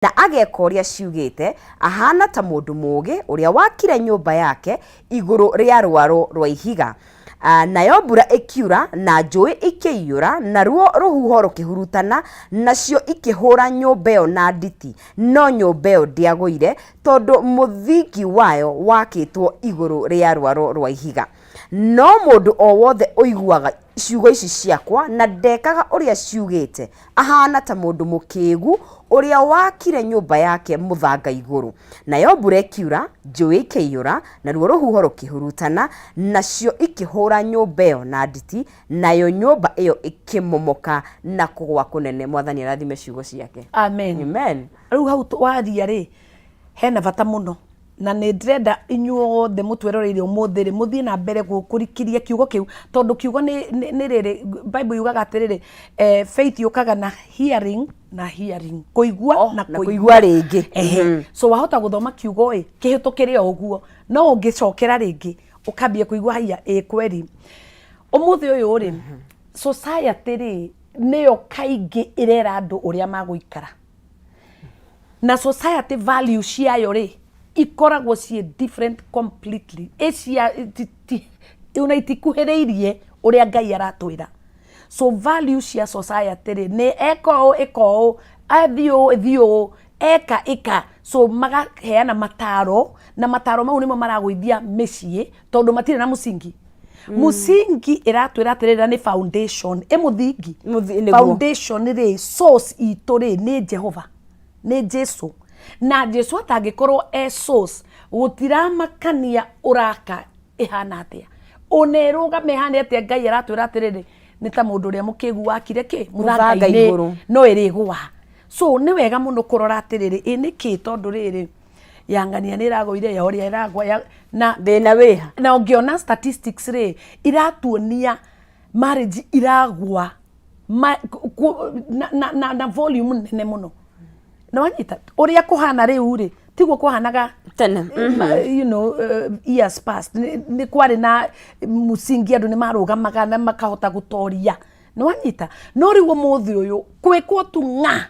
Na ageka ũrĩa ciugĩte, ahaana ta mũndũ mũũgĩ ũrĩa waakire nyũmba yake igũrũ rĩa rwaro rwa ihiga. Nayo mbura ĩkiura, na njũũĩ ikĩiyũra, naruo rũhuho rũkĩhurutana, nacio ikĩhũũra nyũmba ĩyo na nditi, no nyũmba ĩyo ndĩagũire, tondũ mũthingi wayo waakĩtwo igũrũ rĩa rwaro rwa ihiga. No mũndũ o wothe ũiguaga ciugo ici ciakwa na ndekaga ũrĩa ciugĩte, ahaana ta mũndũ mũkĩĩgu ũrĩa waakire nyũmba yake mũthanga igũrũ. Nayo mbura ĩkiura, njũũĩ ikĩiyũra, naruo rũhuho rũkĩhurutana, nacio ikĩhũũra nyũmba ĩyo na nditi, nayo nyũmba ĩyo ĩkĩmomoka na kũgũa kũnene. Mwathani arathime ciugo ciake. Amen. Amen. Rĩu hau waria rĩ, hena bata mũno na nĩ ndĩrenda inyuothe mũtweroreire ũmũthĩ rĩ mũthiĩ na mbere kũrikiria kiugo kĩu tondũ kiugo nĩ rĩrĩ Bible yugaga atĩrĩrĩ eh, faith yũkaga na hearing na hearing kũigua Oh, na na kũigua rĩngĩ. Ehe. So wahota gũthoma kiugo ĩ kĩhĩtũkĩre o ũguo no ũngĩcokera rĩngĩ ũkambia kũigua haiya ĩ kweri ũmũthĩ ũyũ rĩ society rĩ nĩyo kaingĩ ĩrera andũ ũrĩa magũikara na society value ciayo rĩ ikoragwo ciĩ different completely ĩcia ona itikuhĩrĩirie ũrĩa Ngai aratwĩra so value cia society rĩ nĩ eka ũũ ĩka ũũ athiĩ ũũ thiĩ ũũ eka ĩka so makaheana mataro na mataro mau nĩmo maragũithia mĩciĩ tondũ matirĩ na mũcingi Mũcingi ĩratwĩra atĩrĩrĩ na nĩ foundation ĩ mũthingi. Nĩguo. Foundation rĩ source itũ rĩ nĩ Jehova nĩ Jesu na Jesu atangĩkorwo e source gũtiramakania ũraka ĩhana atĩa ona ĩrũgame ĩhana atĩa Ngai aratwĩra atĩrĩrĩ nĩ ta mũndũ ũrĩa mũkĩgu wakire kĩ Mũthanga mũthanga-inĩ igũrũ. no ĩrĩgũa so nĩ wega mũno kũrora atĩrĩrĩ ĩ nĩkĩ tondũ rĩrĩ ya ng'ania nĩ ĩragũire ya ũrĩa ĩragwa ya, na Thĩna wĩha? Na ũngĩona statistics rĩ iratuonia marriage iragwa ma, ku, na, na, na, na volume nene mũno na wanyita ũrĩa kũhana rĩu rĩ tiguo kũhanaga tene. Years past nĩ kwarĩ na mũcingi andũ nĩ marũgamaga na makahota gũtoria nĩ wanyita no rĩu ũmũthĩ ũyũ kwĩkwo tu ng'a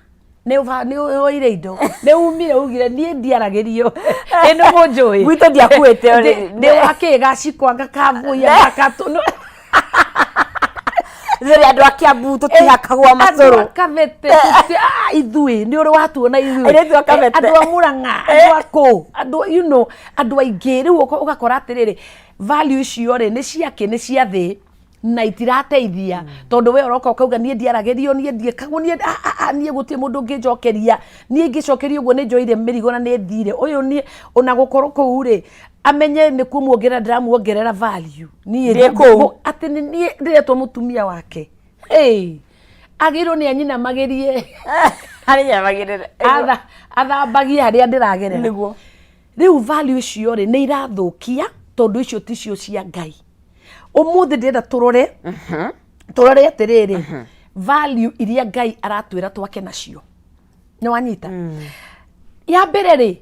nĩ woire indo nĩ umire ugire niĩ ndiaragĩrio ĩ nĩ mũnjũĩ Gwitũ ndiakuĩte ndĩ wa kĩ gaciko anga kabuya gakatũ Rĩrĩ andũ a Kiambu tũtihakagwo macũrũ. Andũ a Kabete ithuĩ nĩ ũrĩ watuona ithuĩ Airĩtu a Kabete. Andũ a Murang'a andũ a kũ andũ andũ aingĩ rĩu ũgakora atĩrĩrĩ value icio rĩ nĩ ciakĩ nĩ cia thĩ na itirateithia tondũ we ũroka ũkauga niĩ ndiaragĩrio niĩ ndiĩkagwo niĩ ah, ah, ah, niĩ gũtirĩ mũndũ ũngĩnjokeria niĩ ingĩcokerio ũguo nĩ njoire mĩrigo na nĩ thire ũyũ niĩ ona gũkorwo kũu rĩ amenye nĩ kũmuongerera ndĩramuongerera value niĩ Ndĩ kũu. Atĩ nĩ niĩ ndĩretwo mũtumia wake hey, agĩrĩirwo nĩ anyinamagĩrie. Arĩnyamagĩrĩra. Athambagie harĩa ndĩragerera. Rĩu value icio rĩ nĩ irathũkia tondũ icio ticio cia Ngai. Ũmũthĩ ndĩrenda tũrore tũrore atĩrĩrĩ value iria Ngai aratwĩra twake nacio nĩ wanyita ya mbere rĩ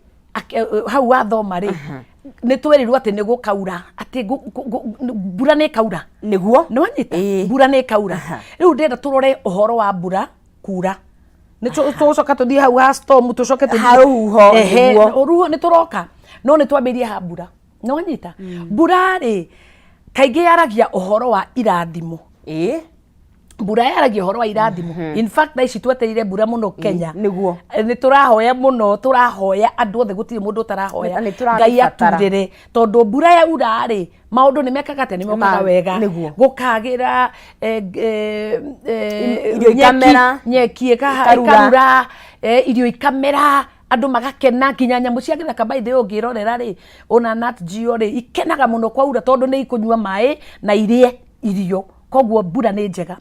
hau wathoma rĩ nĩ twerirwo atĩ nĩ gũkaura atĩ mbura nĩ ĩkaura. Nĩ wanyita? Mbura nĩ ĩkaura. Rĩu ndĩrenda tũrore ũhoro wa mbura kura nĩ tũgũcoka tũthiĩ hau ha storm tũcoke tũthiĩ Ha rũhuho, Ehe, nĩguo. rũhuho nĩ tũroka no nĩ twambĩrĩrie ha mbura nĩ wanyita mbura rĩ kaingĩ yaragia ũhoro wa irathimo. Mbura yaragia ũhoro wa irathimo. In fact thaa ici twetereire mbura mũno Kenya. Nĩ tũrahoya mũno tũrahoya andũ othe gũtirĩ mũndũ ũtarahoya Nĩ tũragĩbatara. Ngai aturĩre tondũ mbura yaura rĩ maũndũ nĩ mekaga atĩa nĩ mokaga wega gũkagĩra Irio ikamera. Nyeki Ikarura. ĩkarura irio ikamera andũ magakena nginya nyamũ cia gĩthaka by the way ũngĩrorera rĩ ona Nat Geo rĩ ikenaga mũno kwaura tondũ nĩ ikũnyua maĩ na irĩe irio koguo mbura nĩ njega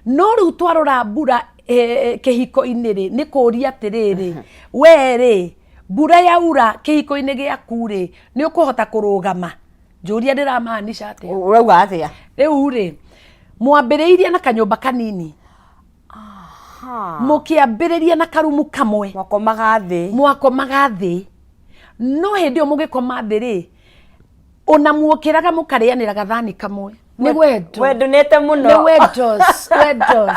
no rĩu twarora mbura kĩhiko-inĩ rĩ nĩ kũria atĩrĩrĩ we rĩ mbura yaura kĩhiko-inĩ gĩaku rĩ nĩ ũkũhota kũrũgama njũria ndĩramaanisha atĩa? Ũrauga atĩa? Rĩu rĩ mwambĩrĩirie na kanyũmba kanini mũkĩambĩrĩria na karumu kamwe. Mwakomaga thĩ. Mwakomaga thĩ no hĩndĩ ĩyo mũgĩkoma thĩ rĩ ona muokĩraga mũkarĩanĩra gathani kamwe nĩ wendo. Wendũnĩte mũno. Nĩ wendos wendos.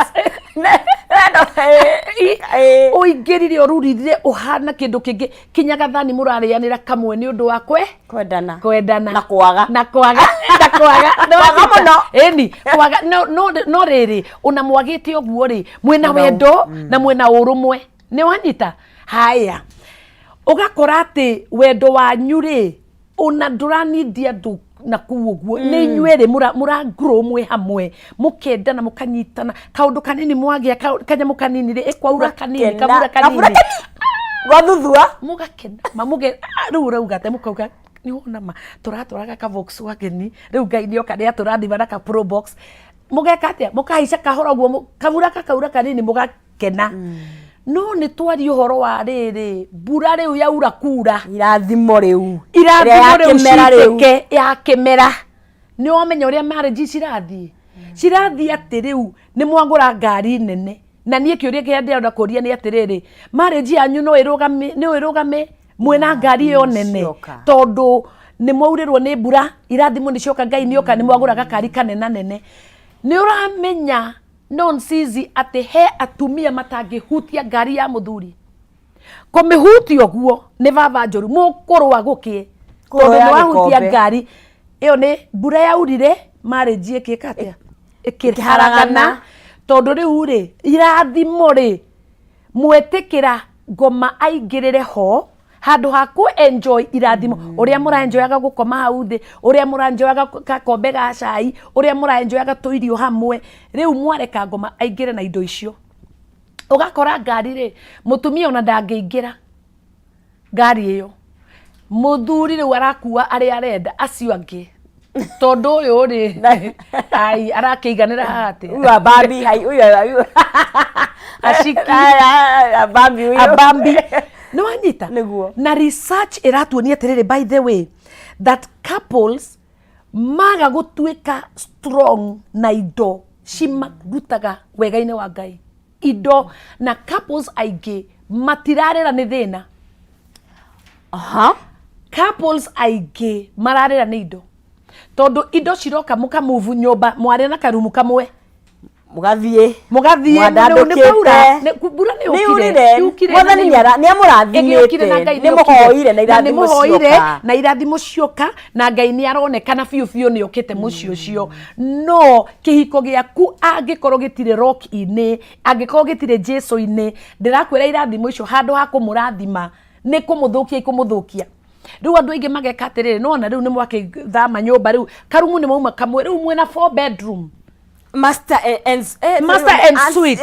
Ũingĩrire ũrurire ũhana kĩndũ kĩngĩ kinya gathani mũrarĩanĩra kamwe nĩ ũndũ wa kwe Kwendana. Kwendana. Na kwaga. Na kwaga, na kwaga. Kwaga mũno. Ĩni kwaga, no no no rĩrĩ ona mwagĩte ũguo rĩ, mwĩna wendo na mwĩna ũrũmwe. Nĩ wanyita haya, ũgakora atĩ wendo wanyu rĩ, ona ndũranindia andũ na kũu ũguo, nĩ inyuĩ rĩ mũra grow mwĩ hamwe, mũkendana, mũkanyitana, kaũndũ kanini mwagĩa, kanyamũ kanini rĩ, ĩkwaura kanini. Kena. Kabura kanini. Kabura kanini. Gwathuthuа. Mũgakena ma mũge ah, rĩu ũrauga atĩ mũkauga nĩ wona ma tũratwaraga ka Volkswagen, rĩu Ngai nĩoka nĩ atũrathima na ka Probox. Mũgeka atĩa? Mũkahaica kahora ũguo, kabura kakaura kanini, mũgakena. No nĩ twaria ũhoro wa rĩrĩ, mbura rĩu yaura kura. Irathimo rĩu. Irathimo Ĩrĩa ya rĩu kĩmera rĩu. citĩke ya kĩmera. Nĩ wamenya ũrĩa marriage cirathiĩ, cirathiĩ atĩ rĩu nĩ mwagũra ngari nene. Na niĩ kĩũria kĩrĩa ndĩrenda kũria nĩ atĩrĩrĩ, marriage yanyu no ĩrũgame, no ĩrũgame mwĩna ngari ĩyo nene? Cioka. Tondũ nĩ mwaurĩrwo nĩ mbura, irathimo nĩ cioka, Ngai nĩ oka, nĩ mwagũra gakari kanena nene. Nĩ ũramenya nonsizi atĩ he atumia matangĩhutia ngari ya mũthuri, kũmĩhutia ũguo nĩ baba njũru, mũkũrũa gũkĩe tondũ Kũroya nĩ wahutia gĩkombe. Ngari ĩyo nĩ mbura yaurire, marriage ĩkĩka atĩa? Ĩkĩharagana. Ĩkĩharagana. Tondũ rĩu rĩ, irathimo rĩ, mwetĩkĩra ngoma aingĩrĩre ho handũ ha ku enjoy irathimo, ũrĩa mũraenjoyaga gũkoma hau thĩ, ũrĩa mũraenjoyaga gakombe ga cai, ũrĩa mũraenjoyaga tũirio hamwe, rĩu mwareka ngoma aingĩre na indo icio. Ũgakora ngari rĩ, mũtumia ona ndangĩingĩra ngari ĩyo, mũthuri rĩu arakua arĩa arenda acio angĩ, tondũ ũyũ rĩ, ai, arakĩiganĩra haha atĩa? Huyu abambi hai huyu huyu. Ashiki. Abambi huyu. Abambi, nĩ wanyita? Nĩguo. Na research ĩratuonia atĩrĩrĩ, by the way, that couples maga gũtuĩka strong na indo cimarutaga wega-inĩ wa Ngai, indo na couples aingĩ matirarĩra nĩ thĩna. Couples aingĩ mararĩra nĩ indo, tondũ indo ciroka, mũkamove nyũmba, mwarĩ na karumu kamwe. Mũgathiĩ. Mũgathiĩ. Mwandandũkĩte. Nĩ kwaura, mbura nĩ Nĩ yũkire. yurire. Yũkire. Mwathani nĩ Ĩgĩũkire na amũrathimĩte. Ngai Nĩ nĩ okire. mũhoire na Na nĩ irathimo mũhoire cioka. Na irathimo cioka, na Ngai nĩ aronekana biũ biũ nĩ okĩte mũciĩ ũcio. No kĩhiko gĩaku angĩkorwo gĩtirĩ rock-inĩ, angĩkorwo gĩtirĩ Jesu-inĩ, ndĩrakwĩra irathimo icio handũ ha kũmũrathima nĩ kũmũthũkia ikũmũthũkia. Rĩu andũ aingĩ mageka atĩrĩrĩ, nĩwona rĩu nĩ mwakĩthama nyũmba, rĩu karumu nĩ mwauma kamwe, rĩu mwĩna four bedroom. Master and Master and suite.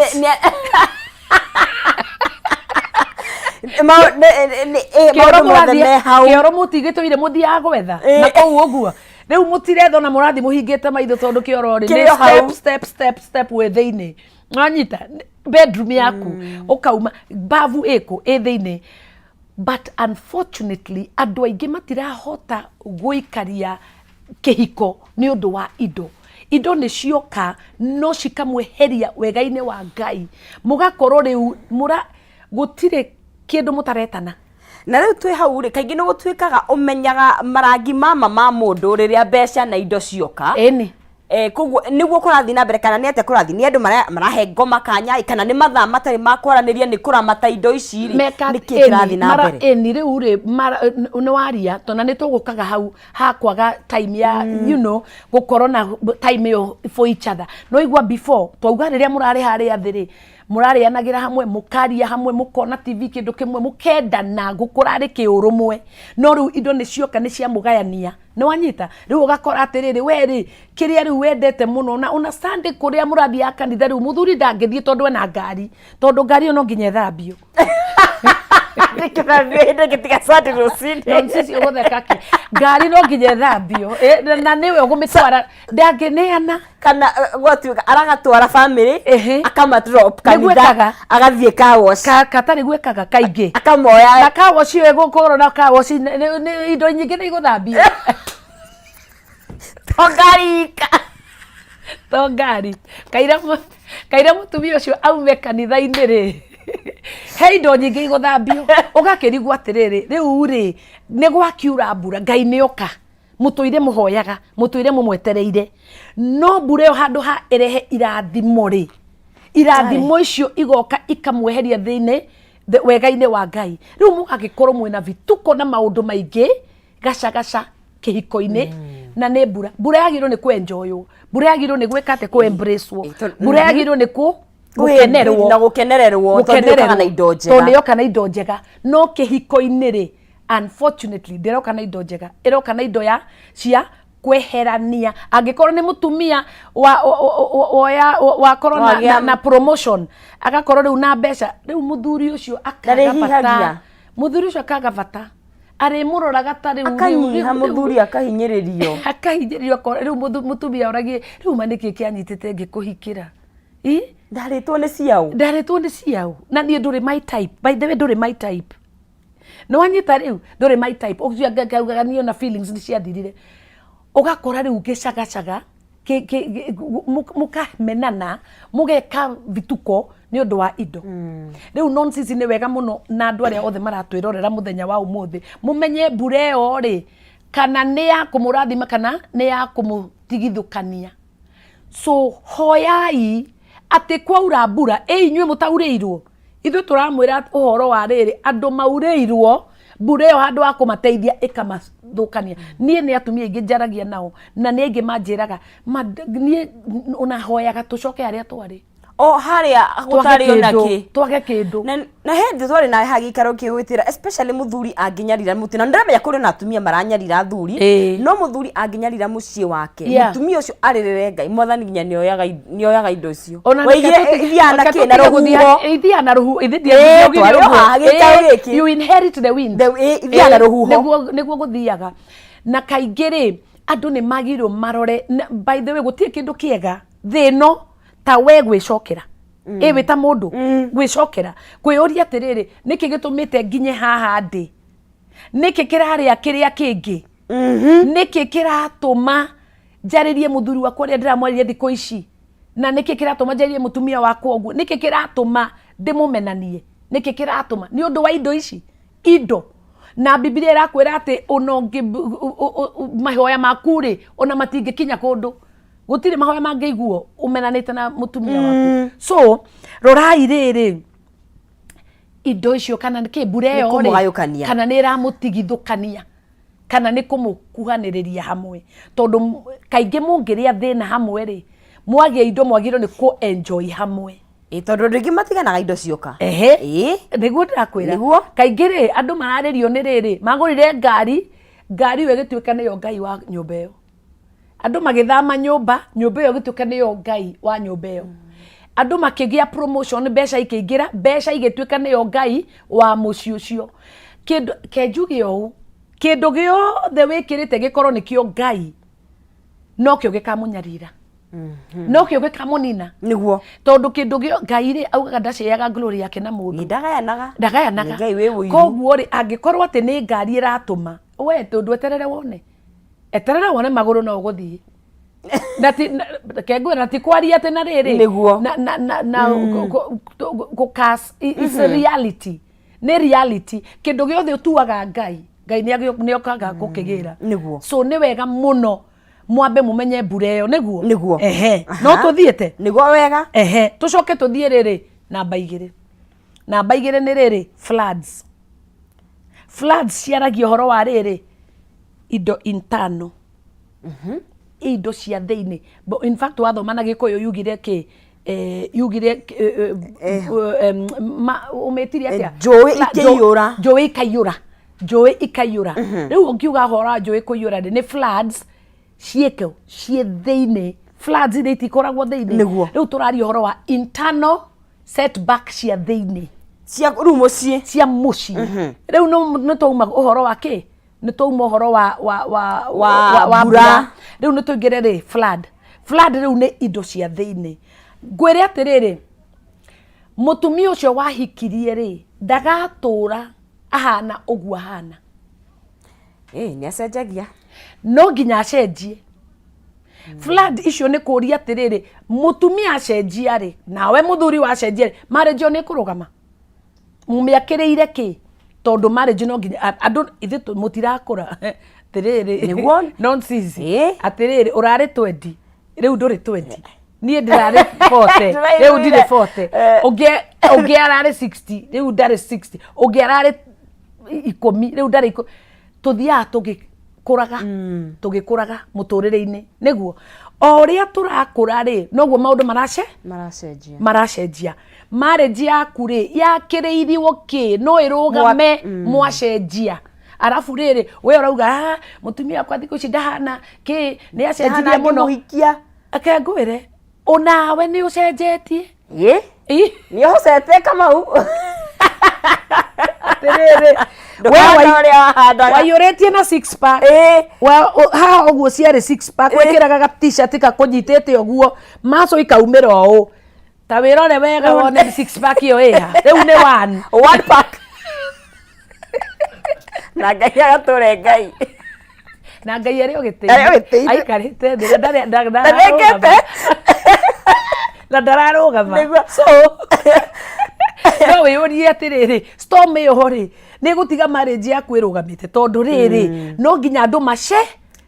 Maũndũ mothe me hau. Kĩoro mũtigĩtũire mũthiaga gwetha na kũu ũguo, rĩu mũtiretha ona mũrathiĩ mũhingĩte maitho, tondũ kĩoro rĩ Kĩrĩ nĩ o hau. Step, step, step, step wĩ thĩinĩ. Wanyita bedroom yaku, ũkauma bavu ĩkũ ĩ thĩinĩ. But unfortunately andũ aingĩ matirahota gũikaria kĩhiko nĩ ũndũ wa indo. Indo nĩ cioka no cikamweheria wega-inĩ wa Ngai, mũgakorwo rĩu mũra gũtirĩ kĩndũ mũtaretana. Na rĩu twĩ hau rĩ, kaingĩ nĩ gũtuĩkaga ũmenyaga marangi mama ma mũndũ rĩrĩa mbeca na indo cioka. Ĩni. Koguo nĩguo kũrathiĩ na mbere, kana nĩ atĩa kũrathiĩ? Nĩ andũ marahe ngoma kanya ĩ, kana nĩ mathaa matarĩ ma kwaranĩria, nĩ kũramata indo ici rĩ? Meka Nĩ kĩĩ kĩrathiĩ na mbere? Ĩni, rĩu rĩ nĩ waria tona nĩ tũgũkaga hau ha kwaga time ya gũkorwo na time ĩyo for each other. No igua before twauga rĩrĩa mũrarĩ harĩa thĩ rĩ, mũrarĩanagĩra hamwe, mũkaria hamwe, mũkona TV kĩndũ kĩmwe, mũkendana, gũkũrarĩ kĩũrũmwe. No rĩu indo nĩ cioka, nĩ ciamũgayania. Nĩ wanyita? Rĩu ũgakora atĩrĩrĩ, we rĩ, kĩrĩa rĩu wendete mũno na ona Sunday kũrĩa mũrathiaga kanitha, rĩu mũthuri ndangĩthiĩ tondũ ena ngari, tondũ ngari ĩyo no nginya ĩthambio. Ndĩgĩtiga Sunday rũcinĩ. Nonsense, ũgũtheka kĩ? Ngari no nginya ĩthambio. Na nĩwe ũgũmĩtwara, ndangĩneana. Kana gwatuĩka aragatwara family, akama drop Nĩguo kanitha, ekaga. agathiĩ car wash. Katarĩ gwĩkaga kaingĩ. Akamoya. Na car wash ĩyo ĩgũkorwo na car wash indo nyingĩ nĩ igũthambio. To ngari ika. To ngari. Kaira mũtumia ũcio aume kanitha-inĩ rĩ, he indo nyingĩ igũthambio. Ũgakĩrigwo atĩrĩrĩ, rĩu rĩ, nĩ gwakiura mbura, Ngai nĩ oka, mũtũire mũhoyaga, mũtũire mũmwetereire, no mbura ĩyo handũ ha ĩrehe irathimo rĩ, Irathimo icio igoka ikamweheria thĩinĩ wega-inĩ wa Ngai. Rĩu mũgagĩkorwo mwĩna vituko na maũndũ maingĩ gacagaca kĩhiko-inĩ. Na nĩ mbura, mbura yagĩrĩirwo nĩ kũ-enjoywo, mbura yagĩrĩirwo nĩ gwĩka atĩ, kũ-embrace-wo, mbura yagĩrĩirwo nĩ kũ gũkenerwo. Na gũkenererwo, tondũ yũkaga na indo njega. Tondũ nĩyoka na indo njega. No kĩhiko-inĩ rĩ, unfortunately ndĩroka na indo njega, ĩroka na indo ya cia kweherania. Angĩkorwo nĩ mũtumia woya wakorwo na promotion, agakorwo rĩu na mbeca, rĩu mũthuri ũcio akaga bata, mũthuri ũcio akaga bata, arĩmũroraga ta rĩu akanyiha, mũthuri akahinyĩrĩrio. Akahinyĩrĩrio. Rĩu mũtumia oragie, rĩu ma nĩkĩ kĩanyitĩte ngĩkũhikĩra? Ĩ? Ndarĩtwo nĩ ciaũ. Ndarĩtwo nĩ ciaũ, na niĩ ndũrĩ my type. By the way, ndũrĩ my type. Nĩ wanyita? Rĩu ndũrĩ my type. Ũcio angaugaga niĩ ona feelings nĩ ciathirire. Ũgakora rĩu gĩcagacaga mũkamenana, mũgeka vituko nĩ ũndũ wa indo. Rĩu nonsense. Nĩ wega mũno na andũ arĩa othe maratwĩrorera mũthenya wa ũmũthĩ mũmenye mbura ĩyo rĩ, kana nĩ ya kũmũrathima kana nĩ ya kũmũtigithũkania. So hoyai atĩ kwaura mbura ĩ inyuĩ mũtaurĩirwo. Ithuĩ tũramwĩra ũhoro wa rĩrĩ, andũ maurĩirwo mbura ĩyo, handũ ha kũmateithia ĩkamathũkania. Niĩ nĩ atumia aingĩ njaragia nao na nĩ aingĩ manjĩraga, "Niĩ onahoyaga tũcoke harĩa twarĩ." O harĩa gũtarĩ ona kĩ. Twage kĩndũ. Na hĩndĩ twarĩ na ha gĩikaro kĩgwĩtĩra, especially mũthuri angĩnyarira mũtĩ, na ndĩramenya kũrĩ na atumia maranyarira athuri. No mũthuri angĩnyarira mũciĩ wake, mũtumia ũcio arĩrĩre Ngai Mwathani nginya nĩoyaga indo icio. Ona Waigire ithiaga na kĩ na rũhuho. Ithiaga na rũhuho. Ithe twarĩ o haha gĩtarũ gĩkĩ. You inherit the wind. Ithiaga na rũhuho. Nĩguo gũthiaga. Na kaingĩ rĩ, andũ nĩ magĩrĩirwo marore. By the way, gũtirĩ kĩndũ kĩega thĩ ĩno ta we gwĩcokera, ĩ wĩ ta mũndũ gwĩcokera, kwĩyũria atĩrĩrĩ, nĩkĩ gĩtũmĩte nginye haha ndĩ? Nĩkĩ kĩrarĩa kĩrĩa kĩngĩ? Nĩkĩ kĩratũma njarĩrie mũthuri wakwa ũrĩa ndĩramwarĩria thikũ ici? Na nĩkĩ kĩratũma njarĩrie mũtumia wakwa ũguo? Nĩkĩ kĩratũma ndĩmũmenanie? Nĩkĩ kĩratũma? Nĩ ũndũ wa indo ici, indo. Na Bibilia ĩrakwĩra atĩ ona ũngĩ mahoya maku rĩ, ona matingĩkinya kũndũ. Gũtirĩ mahoya mangĩiguo ũmenanĩte na mũtumia waku. So rorai rĩrĩ, indo icio kana nĩ kĩ, mbura ĩyo rĩ, kũmũgayũkania. Kana nĩ ĩramũtigithũkania kana nĩ kũmũkuhanĩrĩria hamwe, tondũ kaingĩ mũngĩrĩa thĩna hamwe rĩ, mwagĩa indo mwagĩrĩirwo nĩ kũ enjoy hamwe. Ĩ, tondũ andũ aingĩ matiganaga indo cioka. Ehe. Nĩguo ndĩrakwĩra. Nĩguo. Kaingĩ rĩ, andũ mararĩrio nĩ rĩrĩ, magũrire ngari, ngari ĩyo ĩgĩtuĩka nĩyo ngai wa nyũmba ĩyo. Andũ magĩthama nyũmba, nyũmba ĩyo ĩgĩtuĩka nĩyo ngai wa nyũmba ĩyo. Andũ makĩgĩa promotion, mbeca ikĩingĩra, mbeca igĩtuĩka nĩyo ngai wa mũciĩ ũcio. Kĩndũ kenjuge ũũ, kĩndũ gĩothe wĩkĩrĩte gĩkorwo nĩkĩo ngai, nokĩo gĩkamũnyarira, nokĩo gĩkamũnina. Tondũ kĩndũ gĩo ngai rĩ, augaga ndaceaga glory yake na mũndũ. Nĩ ndagayanaga. Ndagayanaga. Nĩ Ngai wĩ ũiru. Koguo rĩ, angĩkorwo atĩ nĩ ngari ĩratũma we, tondũ eterere wone, eterere wone magũrũ no ũgũthiĩ na ti reke ngwĩre, na ti kwaria atĩ na rĩrĩ na gũ-curse, it's a reality, nĩ reality. Kĩndũ gĩothe ũtuaga ngai, Ngai nĩ okaga gũkĩgĩra. So nĩ wega mũno mwambe mũmenye mbura ĩyo nĩguo. Ehe. No tũthiĩte. Nĩguo, wega. Ehe, tũcoke tũthiĩ rĩrĩ namba 2. Namba 2 nĩ rĩrĩ, floods. Floods ciaragia ũhoro wa rĩrĩ, indo intano, indo cia thĩinĩ. In fact, wathoma na Gĩkũyũ yugire kĩ? Yugire ũmĩtire atĩa? Njũĩ ikĩiyũra. Njũĩ ikaiyũra, njũĩ ikaiyũra. Rĩu ũngiuga ũhoro wa njũĩ kũiyũra rĩ, nĩ floods ciĩko ciĩ thĩinĩ. Floods iria itikoragwo thĩinĩ. Rĩu tũraria ũhoro wa internal setback cia thĩinĩ. Cia rĩu mũciĩ. Cia mũciĩ. Rĩu nĩ twauma ũhoro wa kĩ? Nĩ twauma ũhoro wa Wa mbura. Rĩu nĩ tũingĩre rĩ flood. Flood rĩu nĩ indo cia thĩinĩ. Ngwĩre atĩrĩrĩ, mũtumia ũcio wahikirie rĩ, ndagatũra ahana ũguo ahana. Ĩ, nĩ acenjagia. No nginya acenjie. Flood icio nĩ kũria atĩrĩrĩ, mũtumia acenjia rĩ, nawe mũthuri wacenjia rĩ, marriage ĩyo nĩ ĩkũrũgama? Mũmĩakĩrĩire kĩ? Tondũ marriage no nginya andũ ithuĩ mũtirakũra atĩrĩrĩ. Nonsense. Atĩrĩrĩ, ũrarĩ 20, rĩu ndũrĩ 20. Niĩ ndĩrarĩ 40, rĩu ndirĩ 40. Eh. Ũngĩ ũngĩ ararĩ 60, rĩu ndarĩ 60. Ũngĩ ararĩ 10, rĩu ndarĩ 10. Tũthiaga tũgĩkũraga, tũgĩkũraga mũtũrĩre-inĩ. Nĩguo o ũrĩa tũrakũra rĩ, noguo maũndũ marace Maracenjia. Maracenjia. Marriage yaku rĩ, yakĩrĩirio kĩ no ĩrũgame mwacenjia? Arabu rĩrĩ, we ũrauga, "Ah, mũtumia wakwa thikũ ici ndahana kĩ, nĩ acenjirie mũno." Ngĩmũhikia. Ake ngwĩre, onawe nĩ ũcenjetie. Ĩ. Ĩ. Nĩ ũhocete, Kamau. Atĩrĩrĩ, we Ndũkahanda ũrĩa wahandaga. Waiyũrĩtie na six pack. Ĩ. Haha ũguo ciarĩ six pack. Wĩkĩraga ga t-shirt kakũnyitĩte ũguo, maco ikaumĩra ũũ. Ta wĩrore wega wone six pack ĩyo ĩha. Rĩu nĩ one. One pack. Na Ngai agatũre Ngai. Na Ngai arĩ o Arĩ o gĩtĩ-inĩ. gĩtĩ-inĩ. Aikarĩte thĩ na Ndarĩkĩte. ndararũgama. Na ndararũgama. Nĩguo. So no wĩyũrie atĩrĩrĩ, storm ĩyo rĩ, nĩ ĩgũtiga marriage yaku ĩrũgamĩte? Tondũ rĩrĩ, no nginya andũ mace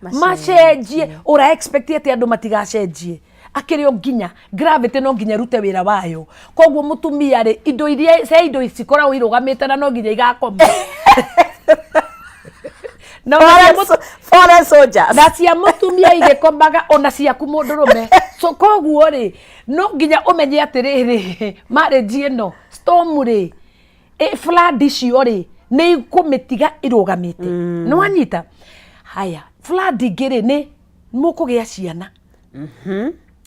macenjie. Ũra expect atĩ andũ matigacenjie? Akĩrĩ o nginya gravity no nginya ĩrute wĩra wayo. Koguo mũtumia rĩ, indo iria he indo cikoragwo irũgamĩte na no nginya igakoma. Na ona cia Fallen soldiers. Na cia mũtumia igĩkomaga, ona ciaku mũndũrũme. So koguo rĩ, no nginya ũmenye atĩrĩrĩ, marriage ĩno, storm rĩ, flood icio rĩ, nĩ ikũmĩtiga irũgamĩte? Nĩ wanyita? Haya, flood ingĩ rĩ, nĩ mũkũgĩa ciana.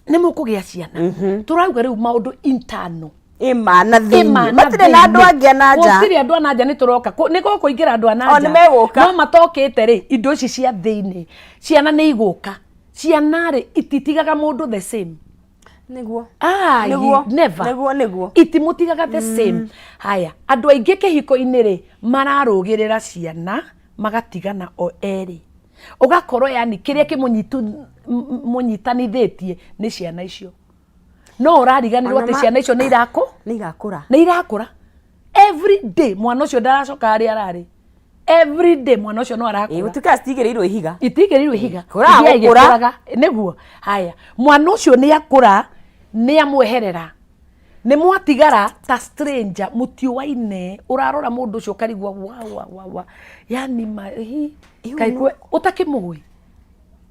Nĩ mũkũgĩa ciana. Tũrauga rĩu maũndũ internal. Ĩma na thĩinĩ. Ĩma na Matirĩ na andũ thĩinĩ. angĩ a na nja. Gũtirĩ andũ a na nja. Nĩ tũroka. Nĩ gũkũingĩra andũ a na O, nja. nĩ megũka. No matokĩte rĩ, indo ici cia thĩinĩ, ciana nĩ igũka. Ciana rĩ, ititigaga mũndũ the same. Nĩguo. Ai, Nĩguo. never. Nĩguo. Itimũtigaga the same. Haya, andũ aingĩ kĩhiko-inĩ rĩ, mararũgĩrĩra ciana, magatigana o erĩ. Ũgakorwo yani kĩrĩa kĩmũnyitanithĩtie nĩ ciana icio, no ũrariganĩrwo Ona atĩ ciana icio nĩ irakũ Nĩ igakũra. Nĩ irakũra. Every day mwana ũcio ndaracoka harĩa ararĩ. Every day mwana ũcio no Ĩ, arakũra. gũtuĩka citigĩrĩirwo ihiga. Itigĩrĩirwo ihiga. Kũraga Ithiaga gũkũra. igĩkũraga. Nĩguo. Haya, mwana ũcio nĩ akũra, nĩ amweherera, nĩ mwatigara ta stranger, mũtiũaine. Ũrarora mũndũ ũcio ũkarigwo, wa wa wa wa, yani ma hi Iu kaĩ ũtakĩmũĩ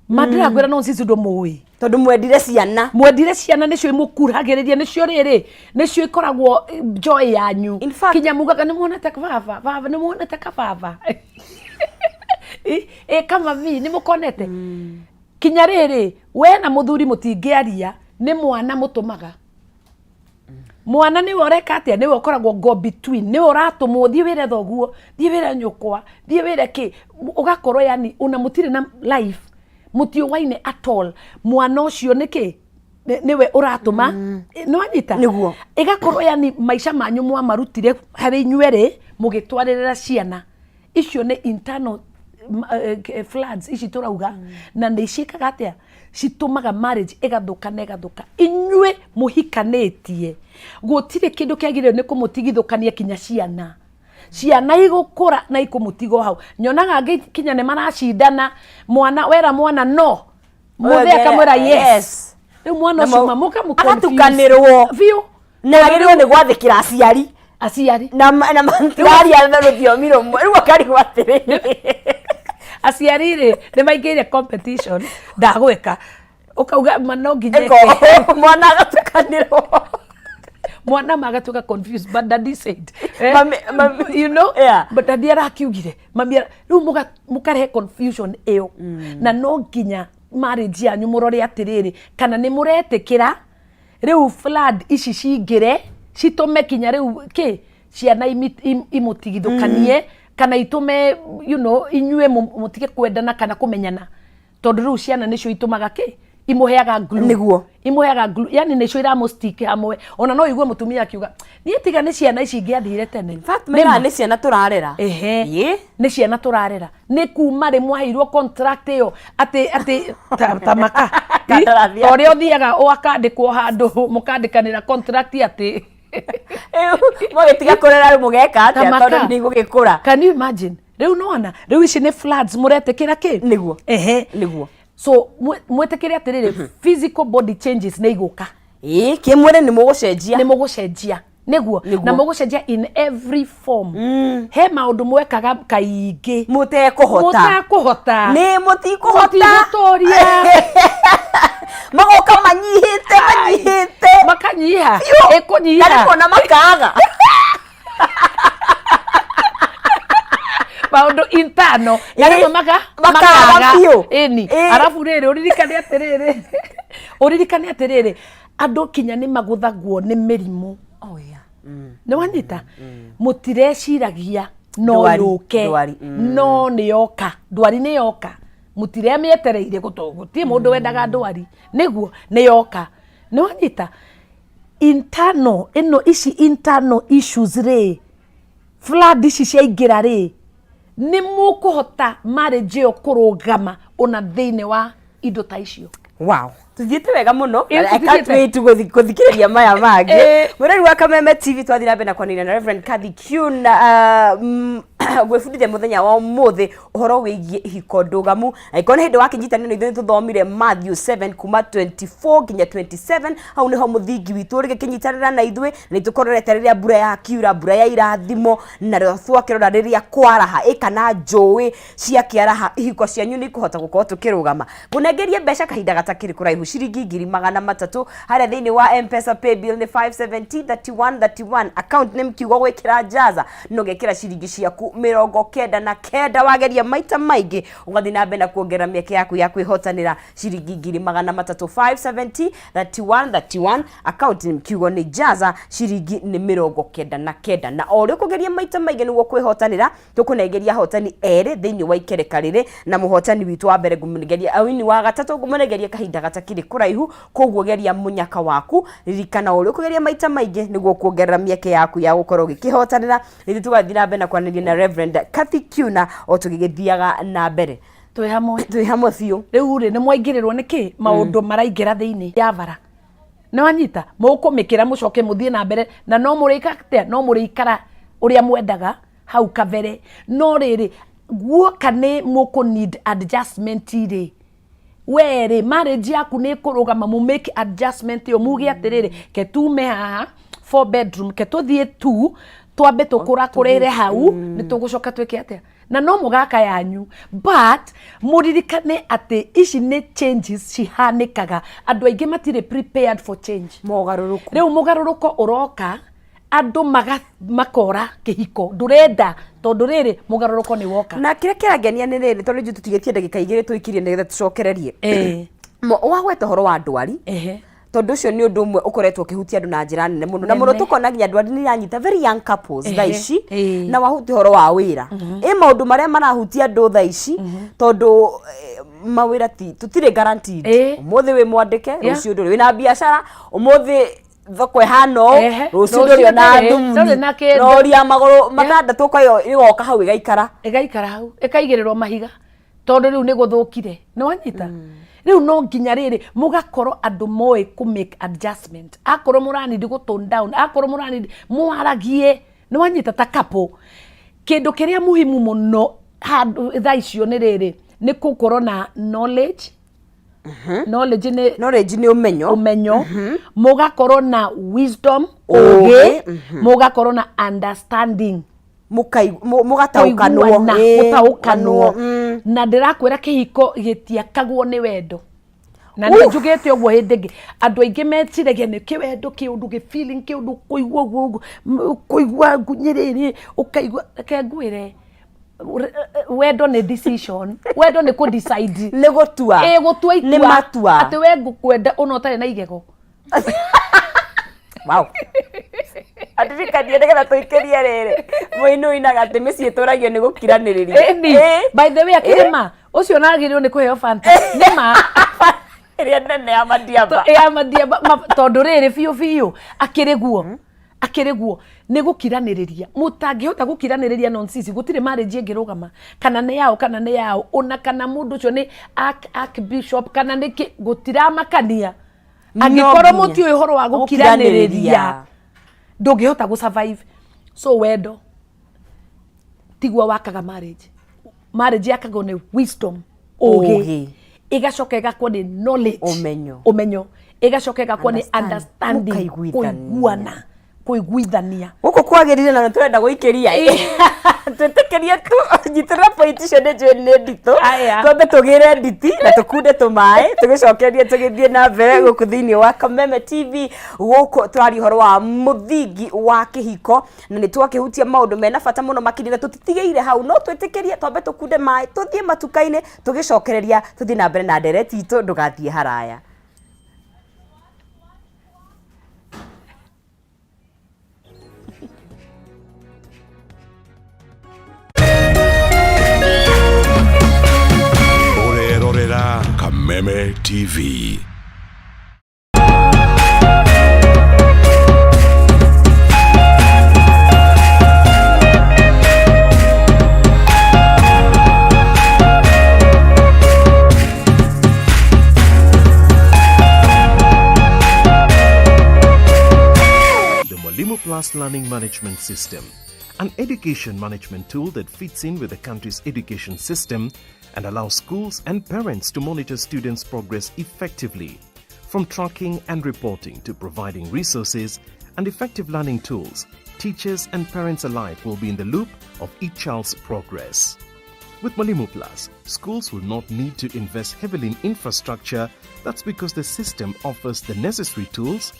ma? Ndĩrakwĩra, no sisi ndũmũĩ. Tondũ mwendire ciana. Mwendire ciana, nĩcio imũkuragĩrĩria, nĩcio rĩrĩ, nĩcio ikoragwo joy yanyu. In fact- Kinya mugaga, "Nĩ muonete baba? Baba, nĩ muonete kababa ĩ kamami? Nĩ mũkonete?" Kinya rĩrĩ, we na mũthuri mũtingĩaria, nĩ mwana mũtũmaga. Mwana nĩwe ũreka atĩa? Nĩwe ũkoragwo go between, nĩwe ũratũmwo, "Thiĩ wĩre thoguo, thiĩ wĩre nyũkwa, thiĩ wĩre kĩ." Ũgakorwo yani ona mũtirĩ na life, mũtiũwaine at all. Mwana ũcio nĩkĩ nĩwe ũratũma? Nĩwanyita? Nĩguo. Ĩgakorwo yani maica manyu mwamarutire harĩ inyuerĩ, mũgĩtwarĩrĩra ciana. Icio nĩ internal floods ici tũrauga. Na nĩ ciĩkaga atĩa? Citũmaga marriage ĩgathũka na ĩgathũka. Inyuĩ mũhikanĩtie, gũtirĩ kĩndũ kĩagĩrĩire nĩ kũmũtigithũkania, kinya ciana. Ciana igũkũra na ikũmũtiga o hau. Nyonaga angĩ kinya nĩ maracindana. Mwana wera mwana no mũthee akamwĩra yes. Yes. Rĩu mwana Na ũcio ma mũka agatukanĩrwo. Biũ. Na agĩrĩirwo nĩ gwathĩkĩra aciari. Aciari. Na matiraria na rũthiomi rũmwe, rĩu akarigwo atĩrĩrĩ. Aciari rĩ, nĩ maingĩire competition. Ndagwĩka ũkauga ma no nginya Ĩko, eke. Mwana agatukanĩrwo. Mwana magatuĩka confused, "But daddy said," eh? Mami- You know? "But daddy arakiugire, mami rĩu mũkarehe confusion ĩyo. Na no nginya marriage yanyu mũrore atĩrĩrĩ, kana nĩ mũretĩkĩra rĩu flood ici cingĩre, citũme kinya rĩu kĩ ciana imũtigithũkanie, kana itũme inyuĩ mũtige kwendana kana kũmenyana, tondũ rĩu ciana nĩcio itũmaga kĩ imũheaga glue. Nĩguo. Imũheaga glue, yani nĩcio iramũ hamwe. Ona no igue mũtumia akiuga, "Niĩ tiga nĩ ciana ici ingĩathire tene." In fact, meraga nĩ ciana tũrarera. Ehe. Ĩ. Nĩ ciana tũrarera. Nĩ kuma rĩ mwaheirwo contract ĩyo atĩ ta maka Kandarathi. Ta ũrĩa ũthiaga ũkandĩkwo handũ, mũkandĩkanĩra contract atĩ Mũgĩtiga kũrera rĩu mũgeka atĩa? Tamaka. Tondũ nĩ igũgĩkũra. Can you imagine? Rĩu nona rĩu ici nĩ floods mũretĩkĩra kĩ? Nĩguo. Ehe. Nĩguo. So mwĩtĩkĩre atĩrĩrĩ, physical body changes nĩ igũka. Ĩĩ, kĩmwĩrĩ nĩ mũgũcenjia. Nĩ mũgũcenjia, nĩguo. Nĩguo. Na mũgũcenjia in every form. He maũndũ mwekaga kaingĩ mũtekũhota. Mũtekũhota. Nĩ mũtikũhota. Mũtigũtũria. Magoka manyihĩte manyihĩte. Makanyiha. Biũ. Ĩkũnyiha. Na rĩmwe ona makaga. Maũndũ intano na rĩmwe maka Makaga biũ. Ĩni. Arabu rĩrĩ, ũririkane atĩrĩrĩ, andũ kinya nĩ magũthagwo nĩ mĩrimũ. Oh, yeah. Nĩ wanyita, mũtireciragia no Ndwari, yũke. Ndwari, No nĩ yoka, ndwari nĩ yoka, mũtiremĩetereire. Gũtirĩ mũndũ wendaga ndwari, nĩguo nĩ yoka. Nĩ wanyita, internal ĩno, ici internal issues rĩ, flood ici ciaingĩra rĩ, nĩ mũkũhota marriage ĩyo kũrũgama ona thĩinĩ wa indo ta icio? Wow, tuthiĩte wega mũno. Ĩ, I can't tũthiĩte. wait gũthikĩrĩria maya mangĩ. Mwĩrori wa Kameme TV, twathiĩ na mbere na kwanĩria na Reverend Kathy Kuhn, gwĩbundithia mũthenya wa ũmũthĩ ũhoro wĩgiĩ ihiko ndũgamu. Angĩkorwo nĩ hĩndĩ wakĩnyitanĩra na ithuĩ, nĩ tũthomire Matthew 7 kuma 24 nginya 27. Hau nĩho mũthingi witũ ũrĩ. Gĩkĩnyitanĩra na ithuĩ, na itũkororete rĩrĩa mbura yakiura, mbura ya irathimo, na rĩo twakĩrora rĩrĩa kwaraha ĩ kana njũĩ ciakĩaraha, ihiko cianyu nĩ ikũhota gũkorwo tũkĩrũgama. Ngũnengerie mbeca kahinda gatakĩrĩ kũraihu, ciringi 300,000 harĩa thĩinĩ wa Mpesa. Paybill nĩ 570 31 31, account name kiugo gwĩkĩra jaza, no gekĩra ciringi ciaku 99. Wageria maita maingĩ, ũgathiĩ na mbere na kuongerera mĩeke yaku ya kwĩhotanĩra ciringi 300,000. 570 31 31, account name kiugo nĩ jaza, ciringi nĩ 99, na o ũrĩa ũkũgeria maita maingĩ nĩguo kwĩhotanĩra. Tũkũnengeria ahotani erĩ thĩinĩ wa ikereka rĩrĩ, na mũhotani witũ wa mbere ngũmũnengeria awini wa gatatũ ngũmũnengeria kahinda gatakĩrĩ kũraihu. Koguo geria mũnyaka waku. Ririkana, ũrĩa ũkũgeria maita maingĩ nĩguo kuongerera mĩeke yaku ya gũkorwo ũgĩkĩhotanĩra. Nĩthuĩ tũgathiĩ na mbere na kwanĩria na Reverend Kathy Kiuna o tũgĩgĩthiaga na mbere. Twĩ hamwe. Twĩ hamwe biũ. Rĩu rĩ, nĩ mwaingĩrĩrwo nĩ kĩ maũndũ maraingĩra thĩinĩ ya bara. Nĩ wanyita, mũkũmĩkĩra mũcoke mũthiĩ na mbere, na no mũrĩka atĩa? No mũrĩikara ũrĩa mwendaga hau kabere. No rĩrĩ, guoka nĩ mũkũ need adjustment rĩ, we rĩ, marriage yaku nĩ ĩkũrũgama? Mu make adjustment ĩyo, muge atĩrĩrĩ, ke tume haha four bedroom, ke tũthiĩ tu twambe tũkũrakũrĩre hau, nĩ tũgũcoka twĩke atĩa? Na no mũgaka yanyu, but mũririkane atĩ ici nĩ changes cihanĩkaga. Andũ aingĩ matirĩ prepared for change. Mogarũrũku. Rĩu mũgarũrũko ũroka, andũ makora kĩhiko ndũrenda, tondũ rĩrĩ, mũgarũrũko nĩ woka. Na kĩrĩa kĩrangenia nĩ rĩrĩ, tondũ ithuĩ tũtigĩtie ndagĩka 2 tũikirie nĩgetha tũcokererie. Wagweta ũhoro wa ndwari, tondũ ũcio nĩ ũndũ ũmwe ũkoretwo ũkĩhutia andũ na njĩra nene mũno na mũno. Nene. Tũkona nginya ndwari nĩ iranyita very young couples thaa ici. Na wahutia ũhoro wa wĩra, ĩ maũndũ marĩa marahutia andũ thaa ici, tondũ mawĩra ti tũtirĩ guaranteed. Ũmũthĩ wĩ mwandĩke, rũciũ ndũrĩ. Wĩna biacara, ũmũthĩ thoko ĩhana ũũ, rũciũ rũciũ ndũrĩ ona ndũrĩ thumuni. na kĩndũ. Rori ya magũrũ matandatũ ũkayo ĩgoka hau ĩgaikara. Ĩgaikara hau, ĩkaigĩrĩrwo mahiga, tondũ rĩu nĩ gũthũkire. Nĩ wanyita, rĩu no nginya rĩrĩ mũgakorwo andũ moĩ kũ make adjustment. Akorwo mũranindi gũ tone down, akorwo mũranindi mwaragie. Nĩ wanyita, ta couple, kĩndũ kĩrĩa muhimu mũno handũ thaa icio nĩ rĩrĩ, nĩ gũkorwo na knowledge. Knowledge nĩ Knowledge nĩ ũmenyo. Ũmenyo, mũgakorwo na wisdom, ũgĩ, ũgĩ, mũgakorwo na understanding. Mũgataũkanwo. Kũiguana, gũtaũkanwo. Na ndĩrakwĩra, kĩhiko gĩtiakagwo nĩ wendo, na nĩ njugĩte ũguo hĩndĩ ĩngĩ. Andũ aingĩ meciragia nĩ kĩwendo, kĩũndũ gĩ feeling, kĩũndũ kũigua ũguo ũguo, kũigua ngunyĩrĩrĩ, ũkaigua. Reke ngwĩre, wendo nĩ decision, wendo nĩ kũ decide. Nĩ gũtua. Ĩ, gũtua itua. Nĩ matua. Atĩ we ngũkwenda ũna ũtarĩ na igego. Wow, andirikanie nĩgetha tũikĩrie rĩrĩ mũini ũinaga atĩ mĩciĩ ĩtũragio nĩ gũkiranĩrĩria. Ĩni. By the way, akĩrĩ ma ũcio nagĩrĩirwo nĩ kũheo Fanta, nĩ ma. Ĩrĩa nene ya madiaba. Ya madiaba, tondũ rĩrĩ, biũ biũ akĩrĩ guo, akĩrĩ guo nĩ gũkiranĩrĩria. Mũtangĩhota gũkiranĩrĩria nonsense, gũtirĩ marriage ĩngĩrũgama, kana nĩ yao kana nĩ yao, ona kana mũndũ ũcio nĩ archbishop kana nĩ kĩ, gũtiramakania angĩkorwo nginya. Mũtiũĩ ũhoro wa gũkiranĩrĩria, ndũngĩhota gũ survive. So wendo tiguo wakaga marriage. Marriage yakagwo nĩ wisdom, ũgĩ. Ũgĩ. Ĩgacoka ĩgakwo nĩ knowledge. Ũmenyo. Ũmenyo. Ĩgacoka ĩgakwo nĩ Understand. understanding. Mũkaiguithania. Kũiguana, kũiguithania. Gũkũ kwagĩrĩire na nĩtũrenda gũikĩria twĩtĩkĩrie tu nyitĩrĩra point icio, nĩ njũĩ nĩ nditũ. Aya. Twambe tũgĩre nditi na tũkunde tũmaĩ, tũgĩcokerie tũgĩthiĩ na mbere gũkũ thĩinĩ wa Kameme TV. Gũkũ tũraria ũhoro wa mũthingi wa kĩhiko na nĩ twakĩhutia maũndũ mena bata mũno makĩria, na tũtitigĩire hau, no twĩtĩkĩrie twambe tũkunde maĩ, tũthiĩ matuka-inĩ, tũgĩcokereria tũthiĩ na mbere na ndereti itũ. Ndũgathiĩ haraya. Ũrerorera Kameme TV. The Mwalimu Plus Learning Management System, an education management tool that fits in with the country's education system and allows schools and parents to monitor students' progress effectively. From tracking and reporting to providing resources and effective learning tools, teachers and parents alike will be in the loop of each child's progress. With Mwalimu Plus, schools will not need to invest heavily in infrastructure. That's because the system offers the necessary tools.